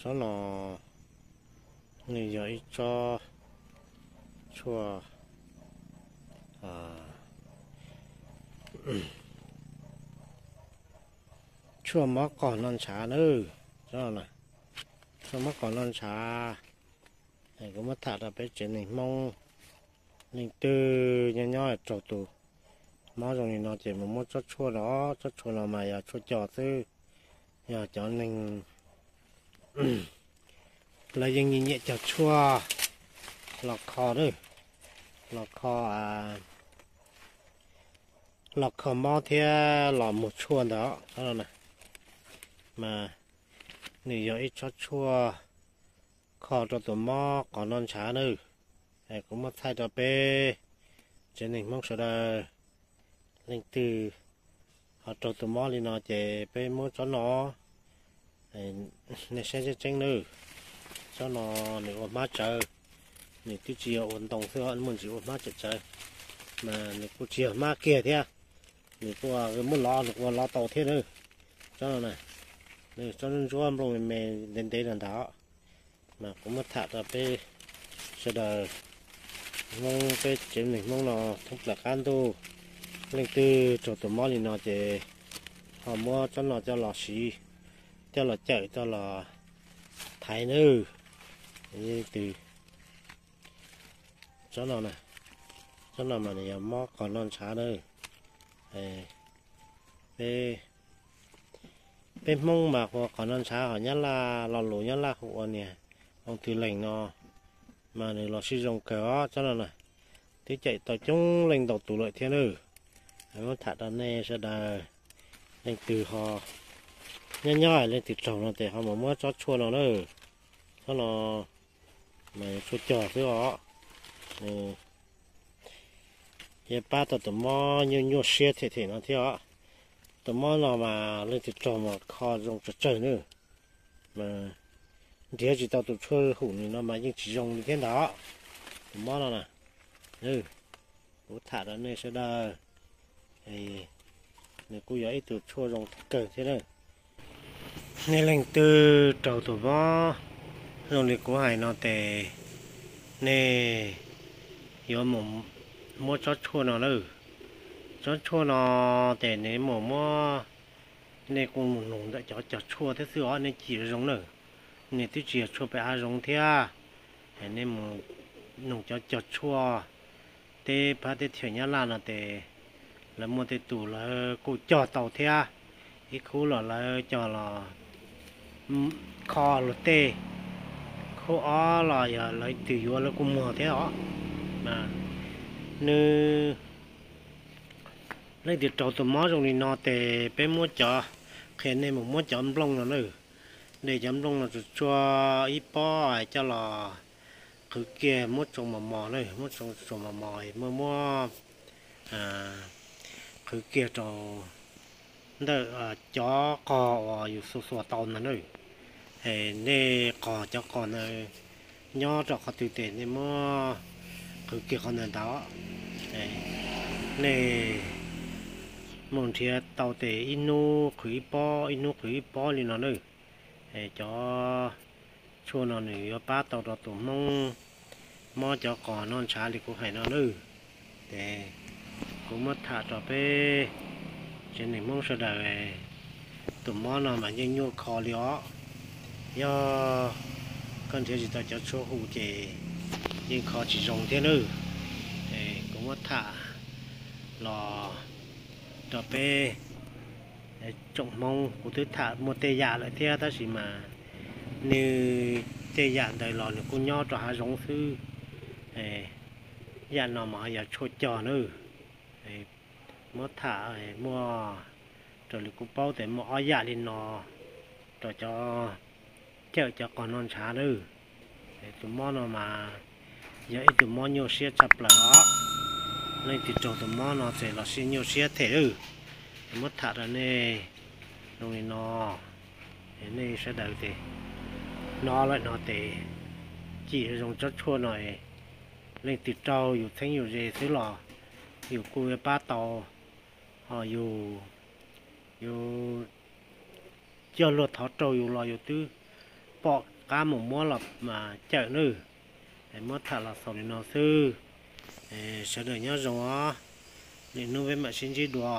Tsob no nws yog ib tsob tshuaj, tshuaj mob qos noj ntshav nawb. Tsob no, tshuaj mob qos noj ntshav. Kuv muab tham rau peb tsev neeg Hmoob leej twg nyob nyob raug tus mob zoo li no ces mus muab tsob tshuaj no, tsob tshuaj no mas yog tshuaj cog xwb. Yog cov neeg lawv yeej nyiam nyiam cog tshuaj los kho, los kho, los kho mob thiab los muag tshuaj ntawd. Mas nws yog ib tsob tshuaj kho rau tus mob qos noj ntshav nawb. Kuv muab thaij rau peb tsev neeg Hmoob sawv daws, leej twg ho raug tus mob li no ces peb muab tsob no, nej saib tseeb tseeb nawb. Tsob no nws ua hmab tsawv, nws twb tsis yog ua ntoo xwb, muaj ntsis ua hmab tsawv tsawv, mas nws kuj tsis yog hmab kiag thiab. Nws kuj muab lov, nws kuj lov tau thiab nawb. Tsob no, tsob ntsuab nplooj me me ntev ntev no ntag. Mas kuv muab tham rau peb sawv daws Hmoob, peb tsev neeg Hmoob no thoob plaws qab ntuj, leej twg raug tus mob li no ces ho muab tsob no coj los siv, coj los cawm, coj los thaiv nawb. Leej twg, tsob no, tsob no mas nws yog mob qos noj ntshav nawb. Peb Hmoob mas hu ua qos noj ntshav, ho Nyab Laj, lo lus Nyab Laj hu ua niag ong tw lees no, mas nws los sib zoo kawg os. Tsob no na, twb cawm tau coob leej ntau tus lawm thiab nawb. Muab tham rau nej sawv daws, leej twg ho nyob nyob leej twg raug no ces ho mus muab tsob tshuaj no nawb. Tsob no mas tshuaj cog xwb os. Yuav pab tau tus mob nyuaj nyuaj siab them them no thiab os. Tus mob no mas leej twg raug mas kho zoo tsawg tsawg nawb. Mas nrhiav tsis tau tus tshuaj hum li no mas yeej tsis zoo li thiab ntag. Tus mob no na, kuv tham rau nej sawv daws, nws kuj yog ib tug tshuaj zoo kawg thiab na. Nej leej twg raug tus mob zoo li kuv hais no ces nej yuav mus muab tsob tshuaj no na. Tsob tshuaj no ces nej mus muab, nej kuj mus nug ntawm cov cog tshuaj thiab xwb os, nej cim zoo na. Nej twb tsis yog tshuaj pem hav zoov thiab, nej mus nug cov cog tshuaj teb phab teb chaws Nyab Laj no ces lawv muaj tej tus lawv kuj cog tau thiab. Ib khub los lawv cog los kho luag tej, khub ob los yog lawv twg yuav lawv kuj muag thiab os. Nws, leej twg raug tus mob zoo li no ces peb muab cov, qhia nej mus muab cov nplooj no na, de cov nplooj no tsuag tsuag ib pob coj los qhwv kiag, muab tsoo mos mos na, muab tsoo tsuag mos mos, muab muab qhwv kiag rau ntawm cov qos uas yus xuas xuas tau ntag na. Nej qos, cov qos ntawd nyob rau qhov twg ces nej muab qhwv kiag qhov ntawd ntag. Nej mus nrhiav tau ces ib hnub qhwv ib pob, ib hnub qhwv ib pob li no na. Cov tshuaj no nws yuav pab tau rau tus Hmoob mob cov qos noj ntshav li kuv hais no nawb. Ces kuv muab tham rau peb tsev neeg Hmoob sawv daws, tus mob no mas yeej nyuaj kho li os. Yog koj nrhiav tsis tau cov tshuaj hu ces yeej kho tsis zoo thiab nawb. Kuv muab tham los rau peb tsoom Hmoob, kuv twb tham muaj tej yam lawm thiab tab sis mas nws tej yam ntawd los nws kuj nyob rau hav zoov xwb. Yam no mas yog tshuaj cog nawb. Muab tham muaj, raws li kuv paub ces muaj ob yam li no rau cov cawm cov qos noj ntshav nawb. Tus mob no mas yog ib tug mob nyuaj siab tshaj plaws os. Leej twg raug tus mob no ces los sib nyuaj siab them nawb. Muab tham rau nej zoo li no, nej sawv daws ces hnov lawm no ces cim zoo tsob tshuaj no. Leej twg raug yus txheeb yus ze xwb los yus kuj yuav pab tau, ho yus, yus coj luag thov raug yus los yus twb pom qab mus muab los cawm nawb. Muab tham los xaus li no xwb. Sawv daws nyob zoo os. Lwm hnub peb mam sib ntsib dua.